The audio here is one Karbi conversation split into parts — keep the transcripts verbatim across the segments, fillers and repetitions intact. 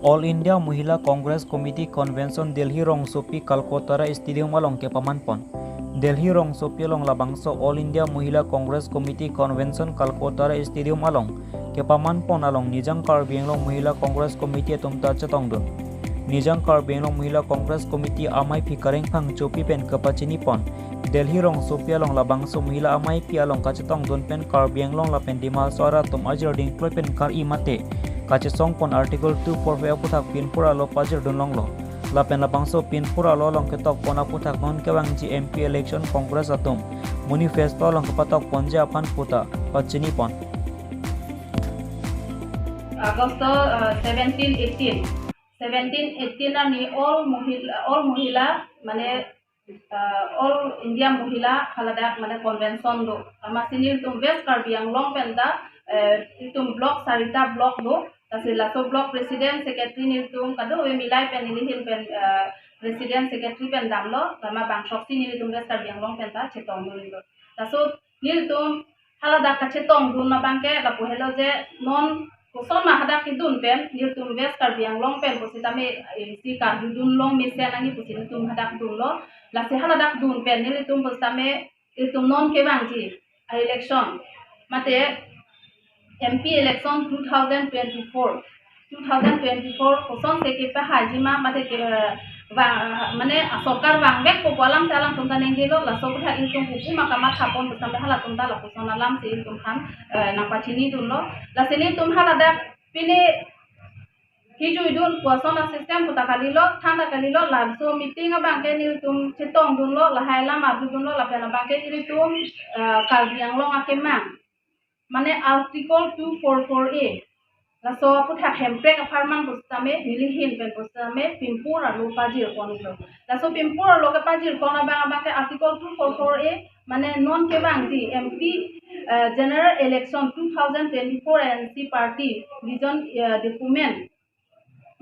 All India Mahila Congress Committee Convention Delhi rongsopi Kalkutara Stadium along kepamanpon. Delhi rongsopi along labangso All India Mahila Congress Committee Convention Kalkutara Stadium along kepamanpon along Nijang Karbi Anglong Mahila Congress Committee atum ta chetongdun. Nijang Karbi Anglong Mahila Congress Committee amei Phikareng Phangchopi pen kepachinipon Delhi rongsopi along labangso Mahila ameipi along kachetongdun pen Karbi Anglong lapen Dima Hasao arat atum ajir dingkloi pen kar-i mate kachesongpon Article two four five aphuthak pinpur alo pajirdun longlo. Lapen labangso pinpur alo along ketokpon aphuthak non kevangji M P election Congress atum manifesto along kepatokponji aphan puta pachinipon. August uh, seventeen eighteen, seventeen eighteen arni all Mahila, all Mahila mane uh, All India Mahila haladak mane convention do. Amatsi nelitum West Karbi Anglong pen ta uh, nelitum block, sarita block do. Lasi laso block president, secretary nelitum kadokave milai pen nelihin pen uh, president, secretary pen damlo. Lama bangsoksi nelitum West Karbi Anglong pen ta chetongdun do. Laso nelitum haladak kachetongdun abangke lapu helo je non koson ma hadak kedun pen nelitum West Karbi Anglong pen pusitame isi karjudun long mesen nangji pusi nelitum hadak dunlo. Lasi haladak dun pen nelitum pusitame itum non kevangji a election mate M P election two thousand twenty-four, two thousand twenty-four kosonsi kepahaiji ma mate ke vang mane asorkar vangvekpo pu alamsi alangtum ta ningdelo. Laso aphuthak itum kuku ma kamathapon pusitame halatum ta lapuson alamsi itum aphan eh, nangpachinidunlo. Lasi nelitum haladak pine hijuidun puson a system puta kalilo, than ta kalilo. Laso meeting abangke nelitum chetongdunlo, lahai alam arjudunlo, lapen abangke ilitum eh, Karbi Anglong akemang mane Article two four four A, laso aphuthak Hemprek apharman pusitame nelihin pen pusitame pinpur alo pajirponlo. Laso pinpur alo kepajirpon abang abangke Article two four four A mane non kevangji M P uh, general election two thousand twenty-four A N C party vision uh, document,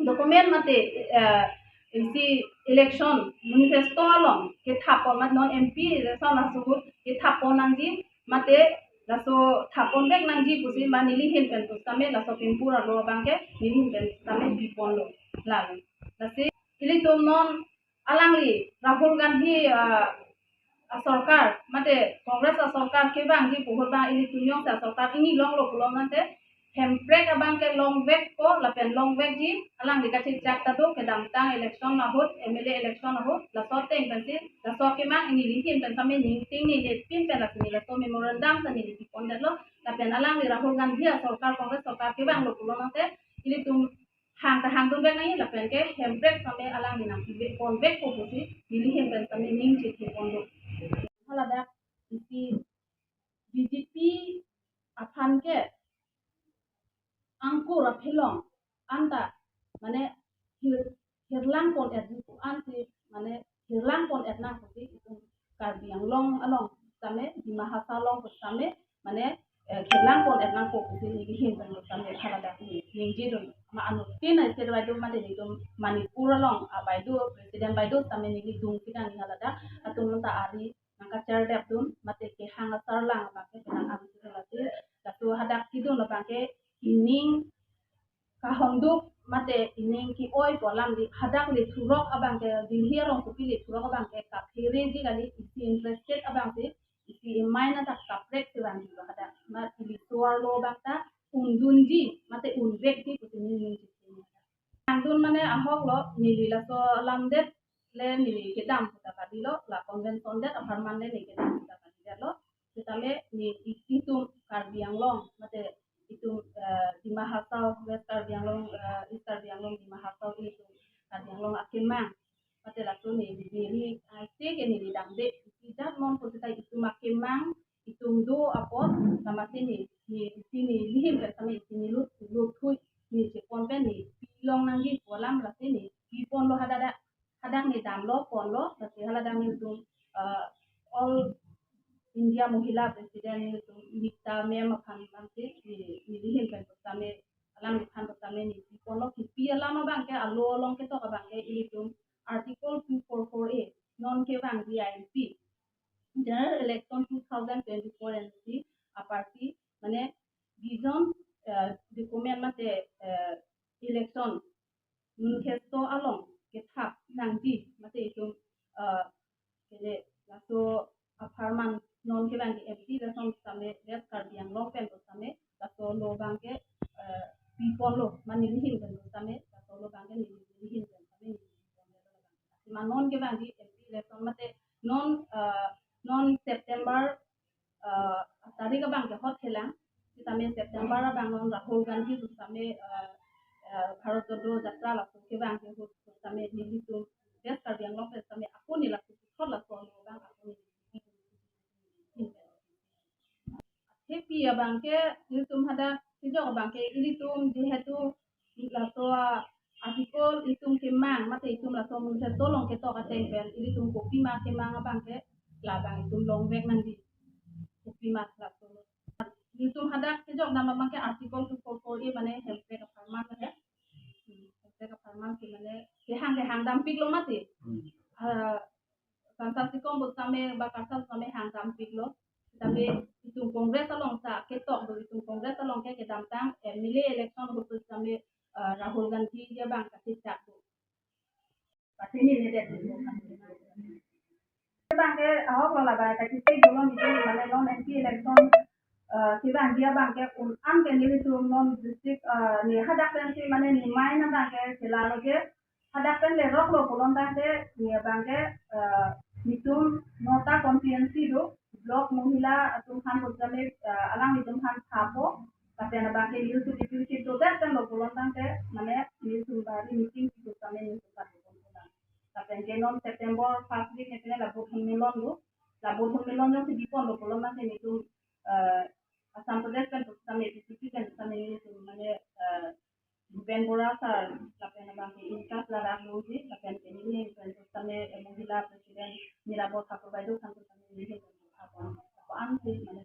document mate uh, isi election manifesto along kethapon mat non M P election laso ahut kethapon nangji mate laso thapon vek nangji pusi ma nelihin pen pusitame laso pinpur alo abangke nelihin pen pusitame piponlo. Lalo lasi ilitum non alangli Rahul Gandhi uh, asorkar mate Congress asorkar kevangji pu ahut abang ilitum jongsi asorkar ini longlo pulo mate Hemprek abangke longvekpo lapen longvekji, alangli kachechak ta do kedamtang election ahut, M L A election ahut, laso ateng pensi laso akemang ini nelihin pen sitame ningting neli pin pen lasi neli laso memorandum ta neli pipondetlo. Lapen alangli Rahul Gandhi asorkar Congress sorkar kevanglo pulo mate ilitum hang ta hangdun vek nangji lapen ke Hemprek sitame alangli nangpiponvekpo pusi nelihin pen sitame ning chethepon do. Haladak isi B J P aphan ke angkur aphelong anta mane hir hirlangpon-et ansi mane hirlangpon-et nang pusi itum Karbi Anglong along sitame Dima Hasao along sitame mane eh, hirlangpon-et nangpo pusi nelihin pen sitame haladak neli ningjedun. Ma anuttin isi baideo mate nelitum Manipur along abaideo president baideo sitame neli dungsi kangni haladak atum ta ari nangkachardepdun mate kehang asarlang abangke penang anutin lasi laso hadak kedun abangke ining kahonduk mate ining ke-oi pu alam di hadak lethurok abangke Delhi arongsopi lethurok abangke kaphereji kali, isi interested abangsi isi emain atak kaprek si vangji lo hadak. Ma ili so-arlo abang ta undunji mate unvekji pusi neli ningje. Hangdun mane ahoklo neli laso alamdet le neli kedam puta kalilo, la convention det apharman le neli kedam puta kalidetlo. Sitame neli itum Karbi Anglong mate itum eh, Dima Hasao, West Karbi Anglong, eh, East Karbi Anglong, Dima Hasao itum Karbi Anglong akemang. Mate laso neli neli aise ke neli damde isi jat non pusita itum akemang itum do apot, lamasi neli neli isi nelihin pen sitame isi neli lut lut thui neli chepon pen neli pilong nangji pu alam lasi neli piponlo hadak hadak neli damlo ponlo lasi haladak nelitum eh, All India Mahila President nelitum Nita Ma'am aphan abangsi neli nelihin pen sitame alangliphan sitame neli piponlo. Kipi alam abangke alo along ketok abangke ilitum Article two four four A non kevangji M P general election two thousand twenty-four A N C a party mane vision eh, document mate eh, election Manifesto along kethap nangji mate itum, eh, kene laso apharman non kevang ke M P election sitame West Karbi Anglong pen sitame laso lo abang ke, eh, piponlo, mane nelihin pen sitame laso lo abang ke neli, nelihin pen sitame neli piponlo. Mane non kevang ke M P election mate non, eh, non September, eh, tarik abang ke hot helang. Sitame September abang non Rahul Gandhi sitame, eh, eh, Bharat Jodo Jatra laso kevang ke ahut sitame nelitum West Karbi Anglong pen sitame ako ne laso puthot laso lo abang ako ne. Hepi abang ke ilitum hadak kejok abang ke ilitum jehetu laso article itum kemang mate itum laso manifesto along ketok ateng pen ilitum kopima kemang abang ke labang itum longvek nangji, kopima laso. Ilitum hadak kejok dam abang ke article two four four A mane hemprek apharman he. Hmm, hemprek apharman si mane kehang kehang dampiklo mate. Hmm. Ah, Kangsas Dengkun pu sitame ba Kangsas sitame hang dampiklo. Sitame itum Congress along sa ketok do, itum Congress along ke kedamtang M L A election ahut sitame, eh, Rahul Gandhi dia abang kachechak do. Pasi neli det. Abang ke ahok lo labang kachechak dolo nelitum mane non M P election, eh, kevang dia abang ke un-an ke nelitum non district, eh, ne hadak pen si mane ne main abang ke chelalo ke hadak pen le rok lo pulontangte ne abang ke, eh, nelitum nota constituency do, block mohila atum aphan pu sitame, eh, alanglitum aphan thapo, lapen abang ke news to distribution do det pen lo pulontangte mane nelitum bari meeting pu sitame nelitum kan pulang. Lapen ke non September first week ne pene la vote sonmilon do, la vote sonmilon jongsi biponlo pulontangte nelitum, eh, Assam Pradesh pen pu sitame B J P pen pu sitame nelitum mane, eh, Bhupen Bora sir, lapen abang ke in charge ladak loji, lapen ke neli pen pu sitame, eh, mohila president Nirabor Thakur Baideo aphan pu sitame neli pen apon, apon si mane